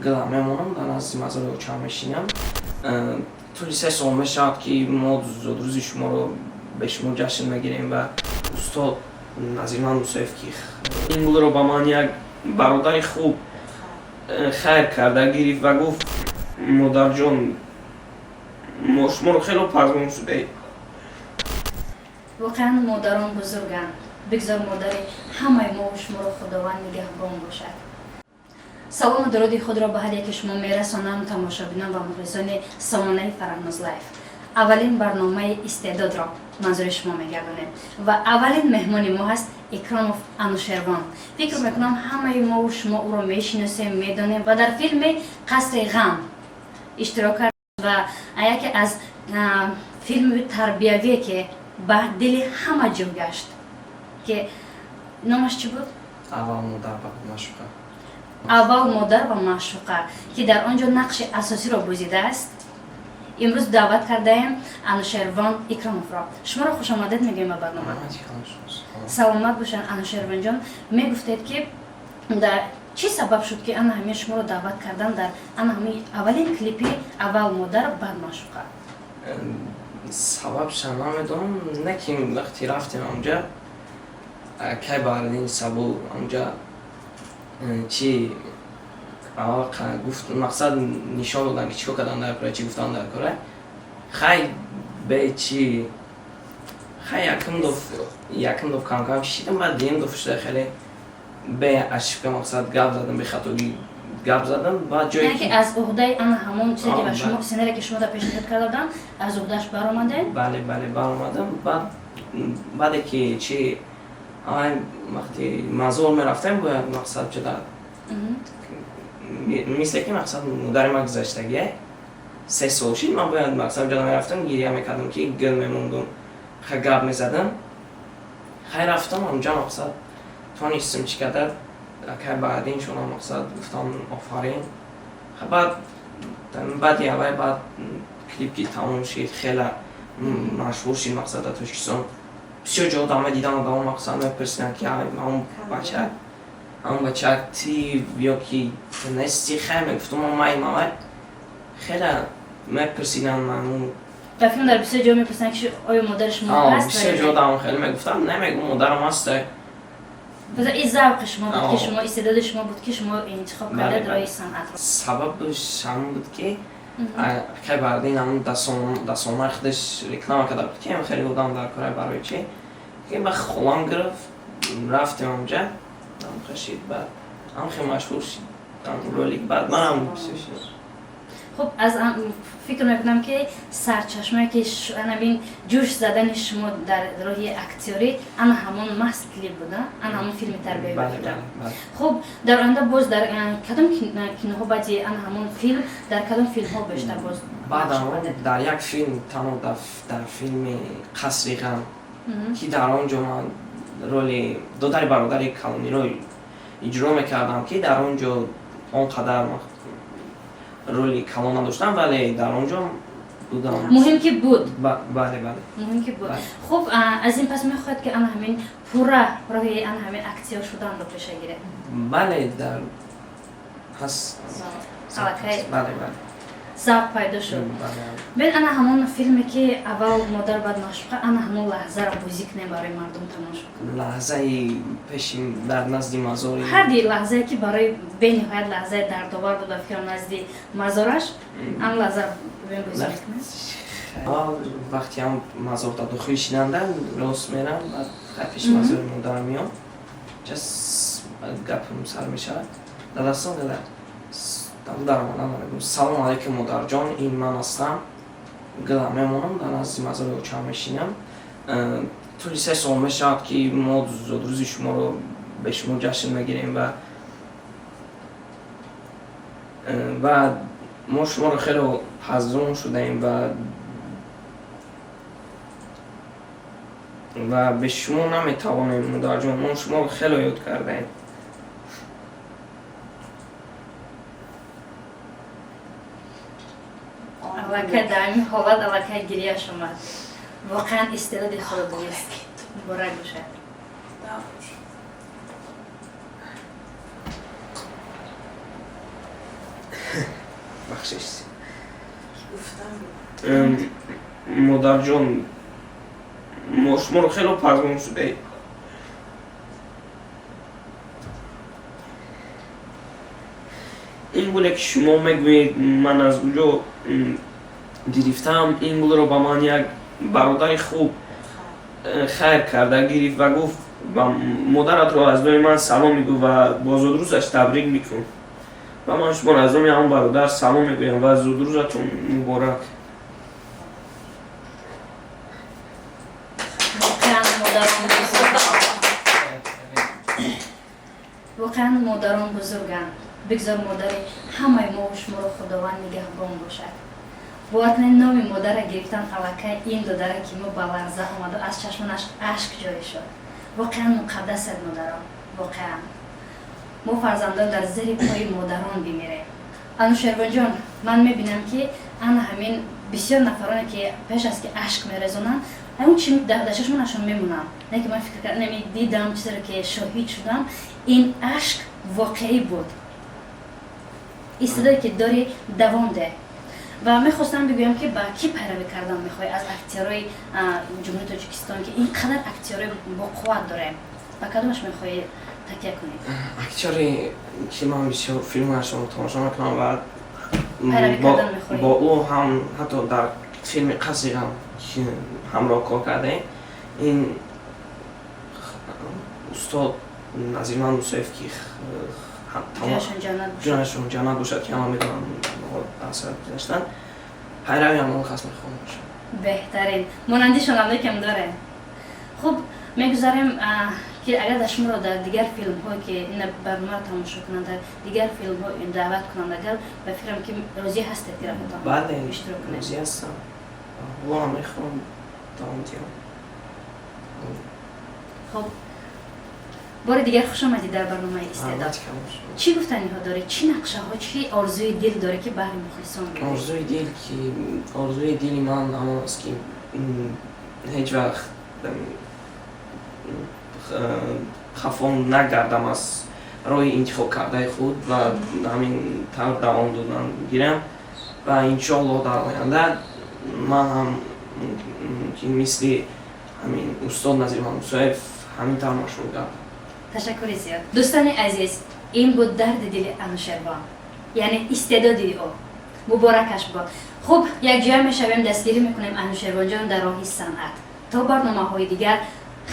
Гила мемонам, дар назди мазори очам мешинам. Тӯли 3 сол мешавад, ки мо зодрӯзи шуморо бе шумо ҷашн мегирем ва устод Назирман Мусоев, ки ин гулро ба ман як бародари хуб хайр карда гирифт ва гуфт: «Модарҷон, мо шуморо хело пазмон шудаем». Воқеан, модарон бузурганд. Бигзор модари ҳамаи мову шуморо Худованд нигаҳбон бошад. Салому дуруди худро ба ҳар яке шумо мерасонам, тамошобинон ва мухлисони сомонаи Фарахноз Лайф. Аввалин барномаи истеъдодро манзури шумо мегардонем ва аввалин меҳмони мо ҳаст Икромов Анушервон. Фикр мекунам, ҳамаи мову шумо ӯро мешиносем, медонем ва дар филми «Қасри ғам» иштирок кард ва яке аз филми тарбиявие, ки ба дили ҳама ҷо гашт, ки номаш чӣ буд? «Аввал модар, баъд маъшуқа». «Аввал модар ва маъшуқа», ки дар он ҷо нақши асосиро бозидааст. Имрӯз даъват кардаем Анушервон Икромовро. Шуморо хушомадед мегӯем ба барнома. Саломат бошанд, Анушервонҷон. Мегуфтед, ки дар чӣ сабаб шуд, ки ана ҳамин шуморо даъват кардан дар ана ҳамин аввалин клипи «Аввал модар, баъд маъшуқа»? Сабабша намедонам, не ки вақте рафтем онҷа, кай Баҳриддини Сабур онҷа чи аввал гуфт, мақсад нишон додан, ки чӣ кор кардан дар кора, чӣ гуфтан дар кора. Хай, бе чи хай, якум доф камкам шидам, баъд дуюм доф шуда, хеле бе ошибка, мақсад, гап задам, бе хатогӣ гап задам. Баъд ҷое ки аз уҳдаи ана ҳамон чизе ки ба шумо, сценарие ки шумо дар пешниҳод карда буданд, аз уҳдаш баромадем. Бале, баромадам. Баъд баъде ки чи вақте мазор мерафтем, бояд, мақсад, ҷуда мисле ки, мақсад, модари ман гузаштагия 3 сол шид, ман бояд, мақсад, ҷуда мерафтам, гиря мекардам, ки гил мемондум, ха, гап мезадам. Хай, рафтам онҷа, мақсад, тонистам чӣ кадар. Акай баъдин шуна, мақсад, гуфтам: «Офарин». Баъд баъди аввай, баъд клип ки тамом шид, хеле машҳур шид, мақсад, дар Тоҷикистон бисёр ҷо одама дидам, одамо, мақсад, мепурсиданд, ки ҳамон бача ти ё ки нести. Хай, мегуфтум: май, хеле мепурсиданд мамун. Дар филм дар бисёр ҷо мепурсанд, ки оё модари шумо ҳаст? Бисёр ҷо одам хеле мегуфтам: «Намегум, модарам ҳаст». Ин завқи шумо буд, ки шумо, истеъдоди шумо буд, ки шумо интихоб кардед роҳи санъатро. Сабабаш ҳамон буд, ки кай баъдин ҳамон дастомаи худаш реклама карда буд, ки хеле одам дар кора, барои чи ки ба холам гирифт, рафтем онҷа, шид, баъд ҳам хеле машҳур шид ролик, баъд манам бисёр шид. Хуб, аз фикр мекунам, ки сарчашмае ки анабин ҷӯш задани шумо дар роҳи актёрӣ ана ҳамон маҳз клип буда, ана ҳамон филми тарбиявӣ буда. Хуб, дар оянда боз дар кадом киноҳо, баъди ана ҳамон филм дар кадом филмҳо бештар боз? Баъд дар як филм танҳо, дар филми «Қасри ғам», ки дар он ҷо ман роли додари бародари калониро иҷро мекардам, ки дар он ҷо он қадар роли калон надоштам, вале дар он ҷо будам. Муҳим ки буд. Бале. Муҳим ки буд. Хуб, аз ин пас мехоҳад, ки ана ҳамин пурра роҳи ана ҳамин актёр шуданро пеша гиред? Бале, дар ҳаст. Аллакай Бале. завқ пайдо шуд. Бин, ана ҳамон филме, ки «Аввал модар, баъд маъшуқа», ана ҳамон лаҳзаро бозӣ кунем, барои мардум тамошо кунем. Лаҳзаи пеши, дар назди мазори? Ҳарди лаҳзае, ки барои бениҳоят лаҳзаи дардовар буд, ба фикрам, назди мазораш, ан лаҳзаро бин, бозӣ мекунем. Аввал вақте ҳам мазорда дохил шиданда, рост мерам, баъд хай пеши мазори модарам меом, час гапам сар мешавад, дар дастон даромадам, мегӯм: «Салом алайкум, модарҷон, ин ман ҳастам». Гила мемонам, дар назди мазори очам мешинам. Тӯли 3 сол мешавад, ки мо зодрӯзи шуморо бе шумо ҷашн мегирем ва мо шуморо хеле ҳазрон шудаем ва бе шумо наметавонем, модарҷон, мо шуморо хеле ёд кардаем. Аллакай дар ҳамин ҳолат аллакай гирияш омад. Воқеан, истеъдоди худодонист. Муборак бошад. Бахшиш, модарҷон, мо шуморо хело пазмон шудаем. Ин гуле ки шумо мегӯед, ман аз куҷо гирифтам? Ин гулро ба ман як бародари хуб хайр карда гирифт ва гуфт: ба модаратро аз номи ман салом мегӯ ва бо зудрӯзаш табрик мекун. Ва ман шуморо аз номи ҳамон бародар салом мегӯям ва зудрӯзатон муборак. Воқеан, модарон бузурганд. Бигзор модари ҳамаи мо шуморо Худованд нигаҳбон бошад. Бовар кунед, номи модара гирифтан, аллакай ин додаре ки мо ба ларза омаду аз чашмонаш ашк ҷорӣ шуд. Воқеан муқаддасад модарон. Воқеан, мо фарзандон дар зери пои модарон бимирем. Анушервонҷон, ман мебинам, ки ана ҳамин бисёр нафароне, ки пеш аз ки ашк мерезонанд, ҳамин чи дар чашмонашон мемонанд. Не ки ман фикр кардам, дидам, чизеро ки шоҳид шудам, ин ашк воқеӣ буд. Истеъдоде ки дорӣ, давом деҳ. Ва мехостам бигӯям, ки ба кӣ пайравӣ кардан мехоҳӣ аз актёрои Ҷумҳурии Тоҷикистон, ки ин қадар актёрои боқувват дорем, ба кадомаш мехоҳӣ такя кунӣ? Актёре ки ман бисёр филмашро тамошо мекунам ва пайравӣ кардан мехоҳӣ? Бо ӯ ҳам ҳатто дар филми Қасри ғам ҳамроҳ кор кардаем, ин устод Назирман Мусоев, ки ҷонашон ҷаннат бошад, ки ҳама медонанд, асар гузаштанд. Пайрави ҳамон кас мехоҳам бошам. Беҳтарин, монандишонам лекам дорем. Хуб, мегузарем, ки агар дар шуморо дар дигар филмҳое, ки ин барномаро тамошо кунанд, дар дигар филмҳо даъват кунанд, агар, ба фикрам, ки розӣ ҳастед, ки рафтан? Бале. Иштирок кунед? Розӣ ҳастам, ҳоло мехоҳам давом диҳам. Хуб, бори дигар хуш омадӣ дар барномаи «Истеъдод». Чӣ гуфтаниҳо дорӣ, чӣ нақшаҳо, чӣ орзуи дил дорӣ, ки баҳри мухлисон? Орзуи дил, ки орзуи дили ман ҳамон аст, ки ҳеҷ вақт хафо нагардам аз роҳи интихобкардаи худ ва ҳамин тавр давом додан гирам. Ва иншоаллоҳ, дар оянда ман ҳам ки мисли ҳамин устод Назирман Мусоев ҳамин тавр машҳур гардам. Ташаккури зиёд. Дӯстони азиз, ин буд дарди дили Анушервон, яъне истеъдоди ӯ. Муборакаш бод. Хуб, якҷоя мешавем, дастгирӣ мекунем Анушервонҷон дар роҳи санъат. То барномаҳои дигар.